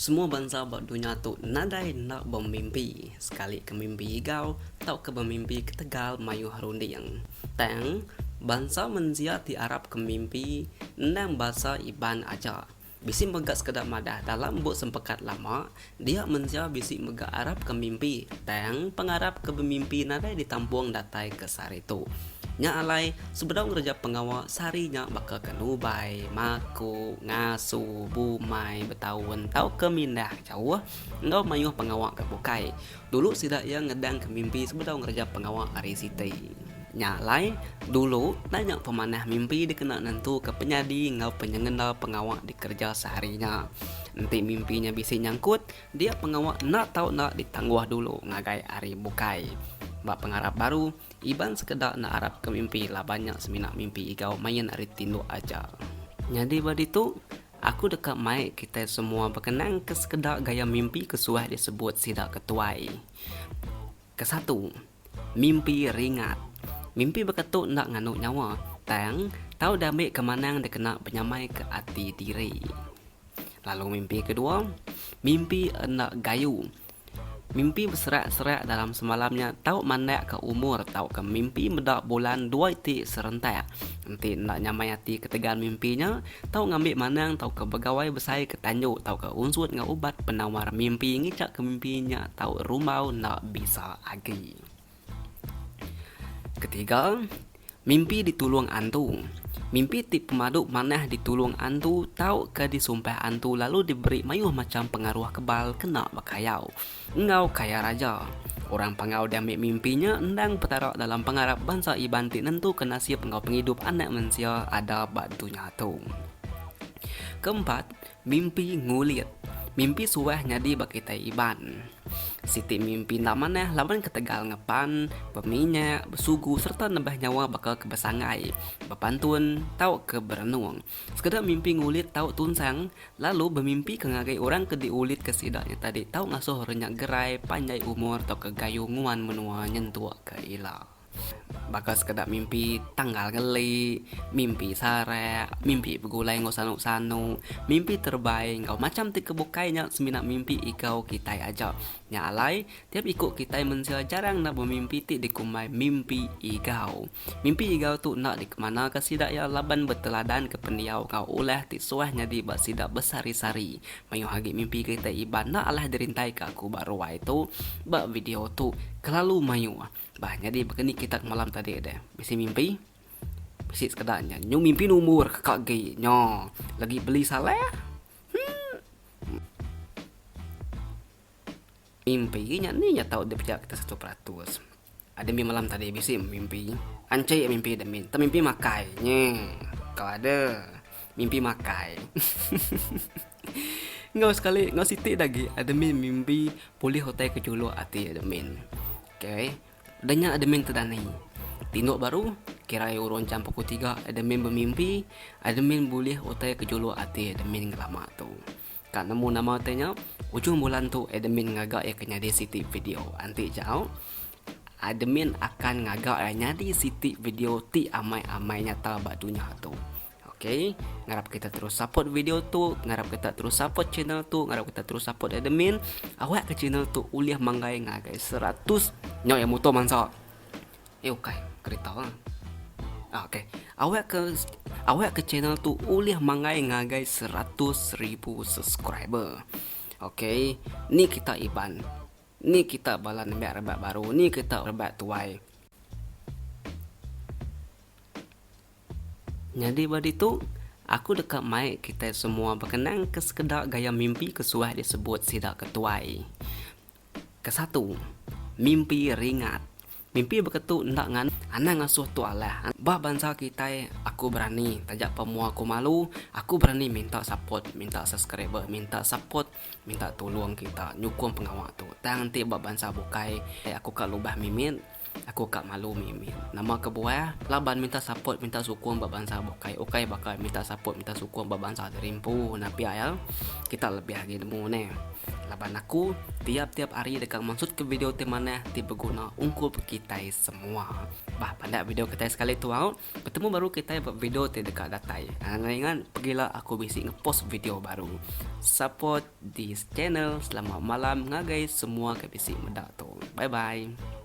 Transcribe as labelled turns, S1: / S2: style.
S1: Semua bansa ba dunya tu nadai enda bemimpi, sekali ke mimpi igau tauka bemimpi ketegal mayuh runding. Tang, bansa mensia ti arap ke mimpi endang bansa Iban aja. Bisi mega sekeda madah dalam Bup Sempekat Lama, dia mensia bisi mega arap ke mimpi, tang pengarap ke bemimpi nadai ditampung datai ke sehari tu. Nya alai, sebedau ngereja pengawa sehari nya baka ke nubai, maku, ngasu, bumai, betaun tauka mindah jauh enggau mayuh pengawa ke bukai, dulu sida iya ngedangka mimpi sebedau ngereja pengawa hari siti. Nya alai, dulu nanya pemanah mimpi dikena nentuka penyadi enggau penyengenda pengawa dikereja sehari nya. Enti mimpi nya bisi nyangkut, dia pengawa enda tau enda ditangguh dulu ngagai hari bukai. Ba pengarap baru, Iban sekeda enda arap ke mimpi laban nya semina mimpi igau main ari tinduk aja. Nyadi ba ditu, aku deka mai kitai semua bekenang ke sekeda gaya mimpi ke suah disebut sida ke tuai. Kesatu, mimpi ringat. Mimpi baka tu enda nganu nyawa, tang tau diambi ke manang dikena benyamai ke ati diri. Lalu mimpi kedua, mimpi enda gayu. Mimpi beserak-serak dalam semalam nya tau mandakka umur tauka mimpi meda bulan dua iti serentak. Enti enda nyamai ati ketegal mimpi nya, tau ngambi manang tauka begawai besai ke tanju tauka unsut enggau ubat penawar mimpi ngichaka mimpi nya tau rumbau enda bisa agi. Ketiga, mimpi ditulung antu. Mimpi ti pemadu manah ditulung antu tauka disumpah antu lalu diberi mayuh macham pengaruh kebal kena bekayau enggau kaya raja. Orang Panggau diambi mimpi nya endang petara dalam pengarap bansa Iban ti nentuka nasib enggau pengidup anak mensia ada ba dunya tu. Keempat, mimpi ngulit. Mimpi suah nyadi ba kitai Iban. Siti mimpi enda manah laban ketegal ngepan, beminyak, besugu sereta nebah nyawa baka ke besanggai, bepantun tauka berenung. Sekeda mimpi ngulit tau tunsang lalu bemimpi ke ngagai orang ke diulitka sida nya tadi tau ngasuh orang nya gerai, panjai umur tauka gayu nguan menua nyentuk ke ila. Baka sekeda mimpi tanggal ngeli, mimpi sarak, mimpi begulai enggau sanu-sanu, mimpi terebai enggau macham ti ke bukai nya semina mimpi igau kitai aja. Nya alai, tiap iku kitai mensia jarang enda bemimpi ti dikumbai mimpi igau. Mimpi igau tu enda dikemanaka sida iya laban beteladanka pendiau enggau ulah ti suah nyadi ba sida besehari-sehari. Mayuh agi mimpi kitai Iban enda alah dirintaika aku ba ruai tu, ba video tu kelalu mayuh. Bah nyadi baka ni kita malam tadi deh. Bisi mimpi? Bisi sekeda nya. Nyu mimpi numur ke ka gi. Nyo. Lagi beli salah. Hmm. Mimpi nya ni nya tau dipejak kita 100%. Ada mimpi malam tadi bisi mimpi. Anci mimpi admin. Tang mimpi makai. Nye. Kau ada. Mimpi makai. Enggau sekali enggau siti da agi admin mimpi pulih utai ke juluk ati admin. Okay. Udah nya admin tedani. Tinduk baru, kira iya urung jam pukul tiga admin bemimpi, admin bulih utai ke juluk ati admin ngelama tu. Ka nemu nama utai nya, ujung bulan tu admin ngaga iya ke nyadi siti video. Anti jau, admin akan ngaga iya nyadi siti video ti amai-amai nyata ba dunya tu. Ok, ngarap kita terus support video tu, ngarap kita terus support channel tu, ngarap kita terus support admin. Awak ke channel tu ulih manggai ngagai 100 nyo yang motor mansa. Eh ukai, kereta lah. Ah, ok. Awak ke awak ke channel tu ulih manggai ngagai 100 ribu subscriber. Ok, ni kita Iban. Ni kita bala nembiak rebak baru, ni kita rebak tuai. Nyadi ba ditu, aku deka mai kitai semua bekenang ke sekeda gaya mimpi ke suah disebut sida ke tuai. Kesatu, mimpi ringat. Mimpi baka tu enda ngan anang ngasuh tu alah. Ba bansa kitai, aku berani taja pa mua aku malu, aku berani minta support, minta subscriber, minta support, minta tulung kita nyukung pengawa tu. Tang enti ba bansa bukai, aku ka lubah mimit. Aku ka malu mimit. Nama kebuah? Laban minta support minta sukung ba bansa bukai ukai baka minta support minta sukung ba bansa diri empu. Nah pia iya kita lebih agi nemu neh. Laban aku tiap-tiap hari deka mansutka video ti manah ti beguna ungkup kitai semua. Bah pandak video kitai sekali tu au. Betemu baru kitai ba video ti deka datai. Anang ingat pegila aku bisi ngepost video baru. Support this channel. Selamat malam ngagai semua ke bisi meda tu. Bye bye.